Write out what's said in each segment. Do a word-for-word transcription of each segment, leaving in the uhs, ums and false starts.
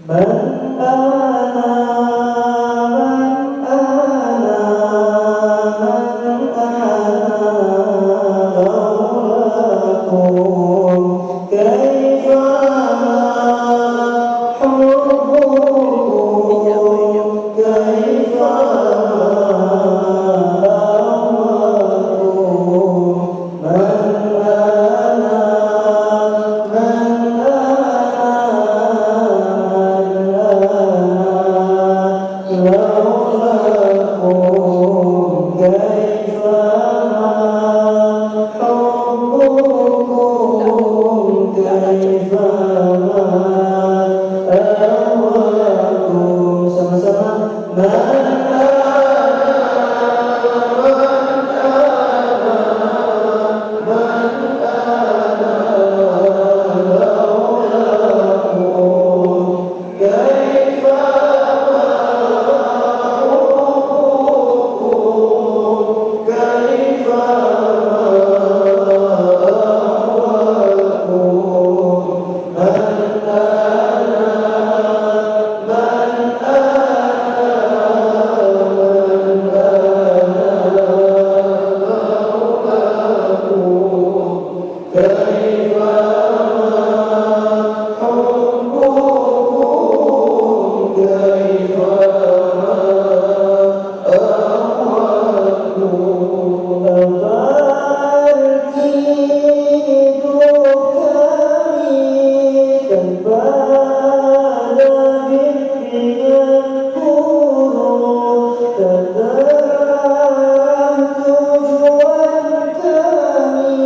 من أنا، من أنا، من أنا لولاكم؟ كيف أنا حبكم؟ كيف أنا هواكم؟ من أنا، من أنا، من أنا لولاكم؟ كيف أنا حبكم؟ كيف أنا هواكم؟ Sama-sama. من أنا، من أنا، من أنا لولاكم؟ كيف أنا حبكم؟ كيف أنا هواكم؟ من أنا، من أنا، من أنا لولاكم؟ كيف أنا حبكم؟ كيف أنا هواكم؟ Abarki hidup kami tanpa ada bimbingan guru, tak terarah tujuan kami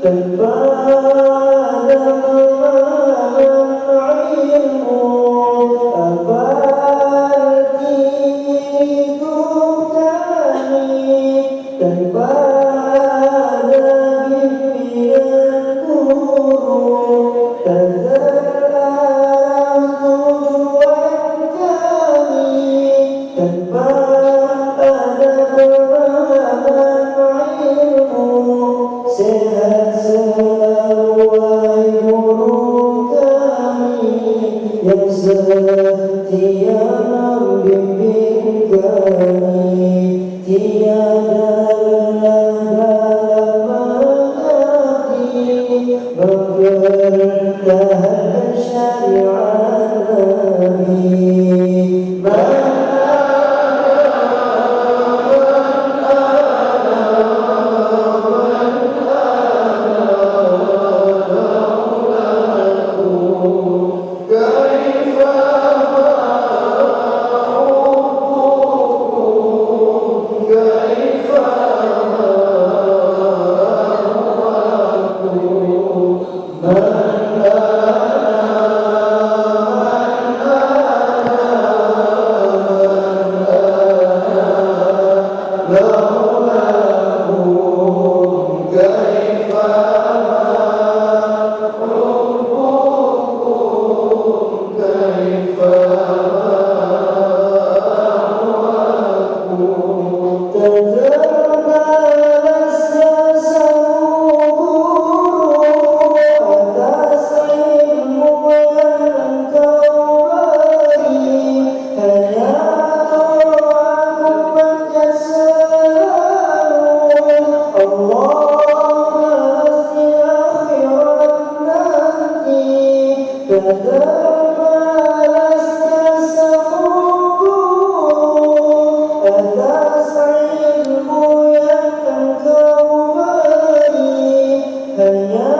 tanpa ada pemahaman ilmu. Abarki hidup kami tanpa ada bimbingan guru, tak terarah tujuan kami tanpa ada pemahaman ilmu. Sehat selalu wahai guru kami yang setia membimbing kami. Tiada lelah dalam mengabdi, mempertahankan syariat Nabi. كيف ما حبكم، كيف ما هواكم، من أنا، من أنا، من أنا لولاكم، كيف ما حبكم، كيف ما هواكم؟ تذبل السسوب أتسعي المولى الكواري. Hanya doaku panjat selalu, Allah balas di akhirat nanti. Kadang balas jasa guru atas ilmu yang engkau beri. Hanya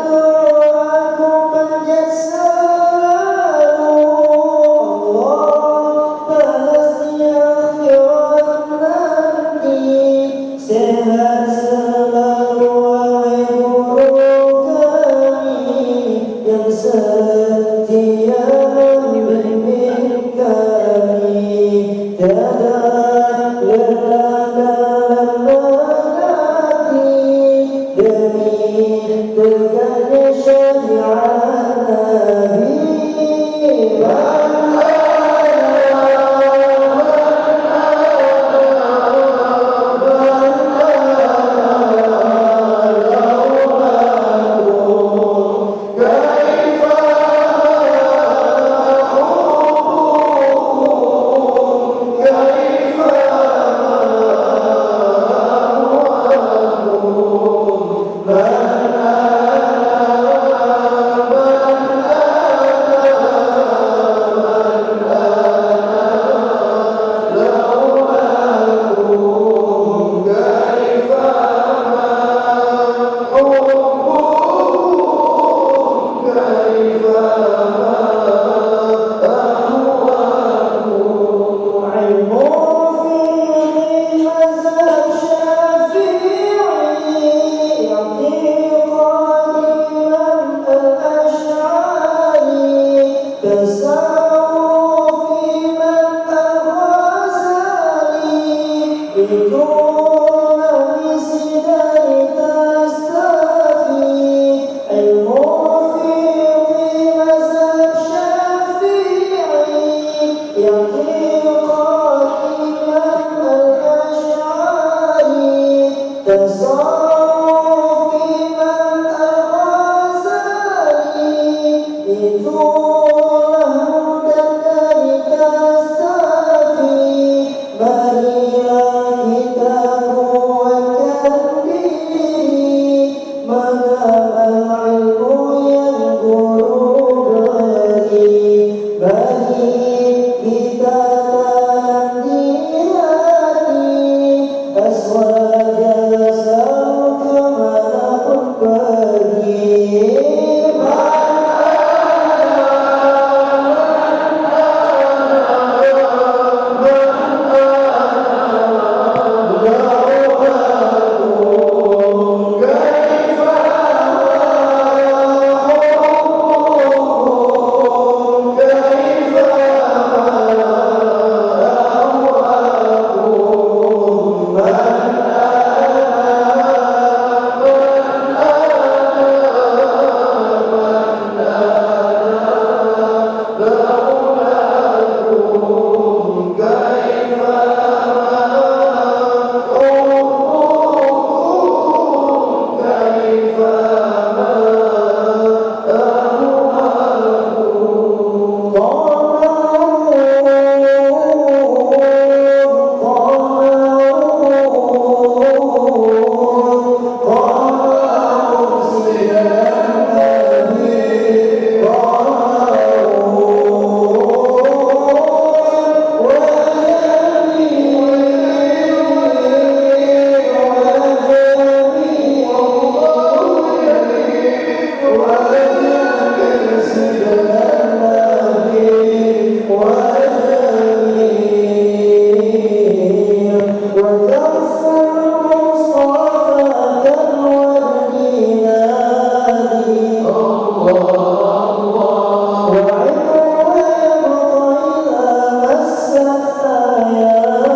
doaku panjat selalu, Allah balas di akhirat nanti. Sehat selalu wahai guru kami yang setia membimbing kami. Tiada lelah dalam mengabdi demi tegaknya syariat Nabi. علم في مذهب شافعي، اعتقاد الإمام الأشعري، تصوف الإمام الغزالي، بدون مزيد تستفيد. علم فقه مذهب شافعي، اعتقاد الإمام الأشعري، تصوف الإمام الغزالي، بدون